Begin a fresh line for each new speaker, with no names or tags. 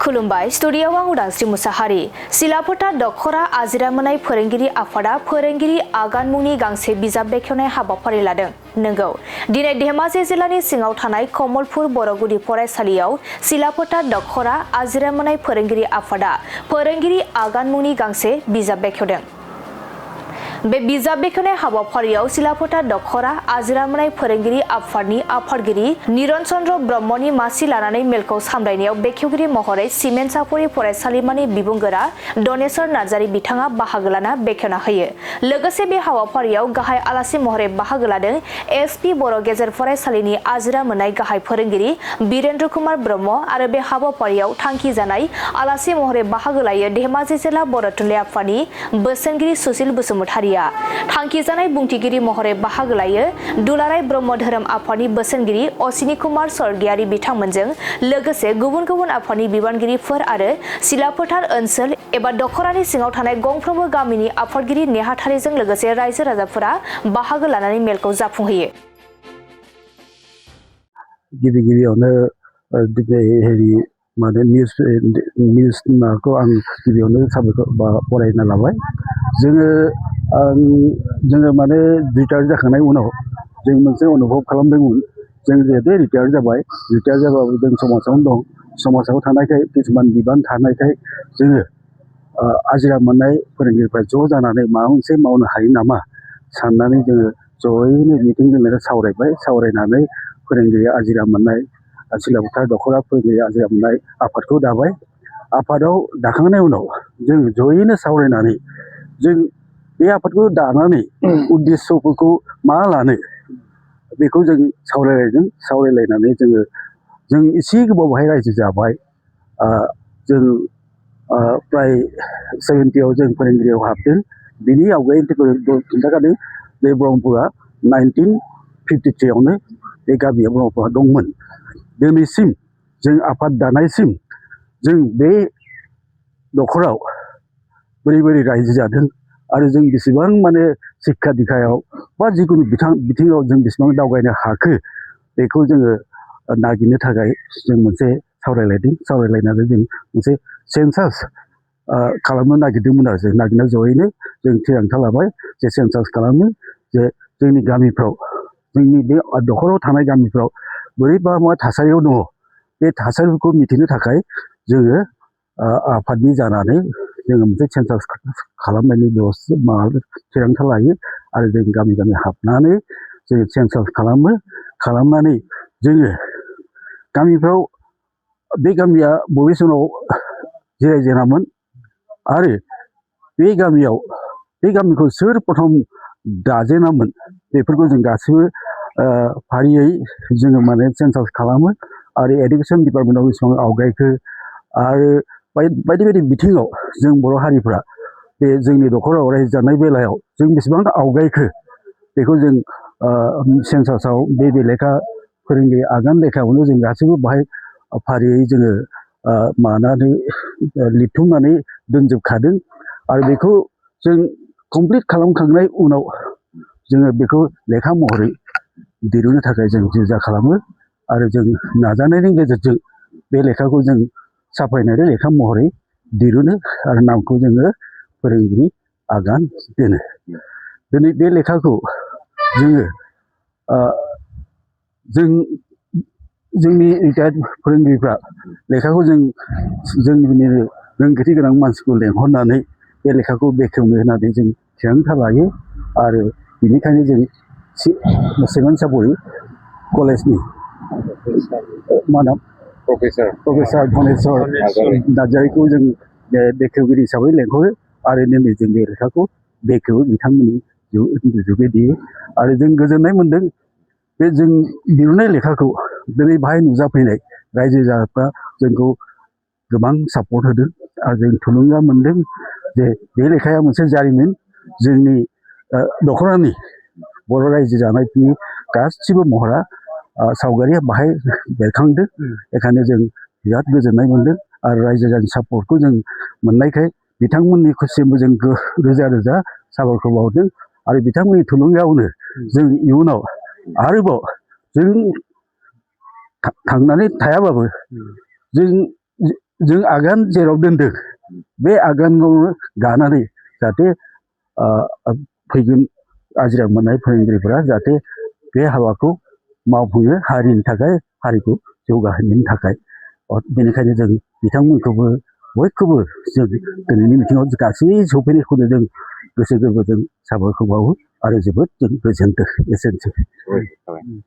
खुलुमबाय स्टुडियोआव आं उदांस्रि मुसाहारि सिलापथा दखरा आजिरा मोननाय फोरोंगिरि आफादा फोरोंगिरि आगान मुंनि गांसे बिजाब बेखेवनाय हाबाफारि लादों। नंगौ दिनै धेमाजि जिल्लानि सिङाव थानाय कमलपुर बरगुदि फरायसालियाव सिलापथा दखरा आजिरा मोननाय फोरोंगिरि आफादा फोरोंगिरि आगान मुंनि गांसे बिजाब बेखेवदों। बे बिजाब बेखेवनाय हाबाफारियाव सिलापथा दखरा आजिरा मोननाय फोरोंगिरि आफादनि आफादगिरि निरन चन्द्र ब्रह्मनि मासि लानानै मेलखौ सामलायनायाव बेखेवगिरि महरै सिमेन्ट सापरि फरायसालिमानि बिबुंगोरा दनेश्वर नार्जारी बिथाङा बाहागो लाना बेखेवना होयो। लोगोसे बे हाबाफारियाव गाहाय आलासि महरै बाहागो लादों एसपि बर' गेजेर फरायसालिनि आजिरा मोननाय गाहाय फोरोंगिरि बिरेन्द्र कुमार ब्रह्म आरो बे हाबाफारियाव थांखि जानाय आलासि महरै बाहागो लायो धेमाजि जिल्ला बर' थुनलाइ आफादनि बोसोनगिरि सुसिल बसुमतारिया। थांखि जानाय बुंथिगिरि महरै बाहागो लायो दुलाराय ब्रह्म धोरोम आफादनि बोसोनगिरि असिनि कुमार स्वर्गियारि बिथांमोनजों लोगोसे गुबुन गुबुन आफादनि बिबानगिरिफोर आरो सिलापथार ओनसोल एबा दखरानि सिङाव थानाय गंफ्रोमबो गामिनि आफादगिरि नेहाथारिजों लोगोसे रायजो राजाफोरा बाहागो लानानै मेलखौ जाफुंहोयो।
गिबियावनो माने निउस माखौ आं गिबियावनो साबायखर बरायना लाबाय। जोङो माने रिटायार जाखांनाय उनाव जों मोनसे अनुभव खालामदोंमोन। जों जिहेतु रिटायार जाबाबो जों समाजावनो दं। समाजाव थानायखाय किसुमान बिबान थानायखाय जोङो आजिरा मोननाय फोरोंगिरिफ्रा ज' जानानै माबा मोनसे मावनो हायो नामा साननानै जोङो ज'यैनो मिटिं लिंनानै सावरायनानै फोरोंगिरि आजिरा मोननाय सिलापथा दखरा फोरोंगिरि आजिरा मोननाय आफादखौ दाबाय। आफादाव दाखांनायनि उनाव जों ज'यैनो सावरायनानै जों बे आफादखौ दानानै उद्देश्यफोरखौ मा लानो बेखौ जों सावरायलायनानै जों एसे गोबावहाय रायजो जाबाय। जों प्राय 70आव जों फोरोंगिरियाव हाबदों। बिनि आवगायनो खिन्थाखादों बे ब्रह्मपुरा 1953आवनो बे गामिया ब्रह्मपुरा दंमोन। दिनैसिम जों आफाद दानायसिम जों बे न'खराव बोरै रायजो जादों आरो जों बेसेबां माने शिक्षा दिक्षायाव बा जिखुनु बिथिङाव जों बेसेबां दावगायनो हाखो बेखौ जोङो नागिरनो थाखाय जों मोनसे सावरायलायनानै जों मोनसे सेन्सास खालामनो नागिरदोंमोन आरो जों नागिरना ज'यैनो जों थिरांथा लाबाय जे सेन्सास खालामनो जे जोंनि गामिफ्राव जोंनि बे दखराव थानाय गामिफ्राव बोरै मा थासारियाव दङ बे थासारिफोरखौ मिथिनो थाखाय जोङो आफादनि जानानै जोङो मोनसे सेन्सास खालामनायनि बेबस्था थिरांथा लायो आरो जों गामि हाबनानै जोङो सेन्सास खालामनानै जोङो गामिफ्राव बे गामिया बबे समाव जिरायजेनामोन आरो बे गामिखौ सोर प्रथम दाजेनामोन बेफोरखौ जों गासिबो फारियै जोङो माने सेन्सास खालामो आरो एडुकेसन डिपार्टमेन्टआव बेसेबां आवगायखो आरो बायदि बिथिङाव जों बर' हारिफ्रा बे जोंनि दखराव रायजो जानाय बेलायाव जों बेसेबां आवगायखो बेखौ जों सेन्सासाव बे लेखा फोरोंगिरि आगान लेखायावनो जों गासैबो बाहाय फारियै जोङो मानानै लिरथुमनानै दोनजोबखादों आरो बेखौ जों कमप्लिट खालामखांनाय उनाव जोङो बेखौ लेखा महरै दिरुननो थाखाय जों जुजा खालामो आरो जों नाजानायनि गेजेरजों बे लेखाखौ जों साफायनानै लेखा महरै दिरुनो आरो नामखौ जोङो फोरोंगिरि आगान दोनो। दिनै बे लेखाखौ जोंनि रिटायार्ड फोरोंगिरिफ्रा लेखाखौ जोंनि रोंगौथि गोनां मानसिखौ लेंहरनानै बे लेखाखौ बेखेवनो होननानै जों थिरांथा लायो आरो बेनिखायनो जों सिमेन्ट सापरि कलेजनि मा नाम प्रफेसार दनेश्वर नार्जारीखौ जों बेखेवगिरि हिसाबै लेंहरो आरो दिनै जों बे लेखाखौ बेखेवो बिथांमोननि जुगेदियै आरो जों गोजोननाय मोन्दों बे जों दिरुननाय लेखाखौ दिनै बाहाय नुजाफैनाय रायजो राजाफ्रा जोंखौ गोबां सापर्ट होदों आरो जों थुलुंगा मोन्दों जे बे लेखाया मोनसे जारिमिन जोंनि दखरानि बर' रायजो जानायनि गासिबो महरा सावगारिया बाहाय बेरखांदों। बेखायनो जों बिराद गोजोननाय मोन्दों आरो रायजो राजानि सापर्टखौ जों मोननायखाय बिथांमोननिसिमबो जों रोजा साबायखर बावदों आरो बिथांमोननि थुलुंगायावनो जों इयुनाव आरोबाव जों थांनानै थायाबाबो जों जों आगान जेराव दोनदों बे आगानखौनो गानानै जाहाथे फैगोन आजिरा मोननाय फोरोंगिरिफोरा जाहाथे बे हाबाखौ मावफुङो हारिनि थाखाय हारिखौ जौगाहोनायनि थाखाय बेनिखायनो जों बिथांमोनखौबो बयखौबो जों दिनैनि मिथिङाव गासै सफैनायखौनो जों गोसो गोरबोजों साबायखर बावो आरो जोबोद जों गोजोनदों एसेनोसै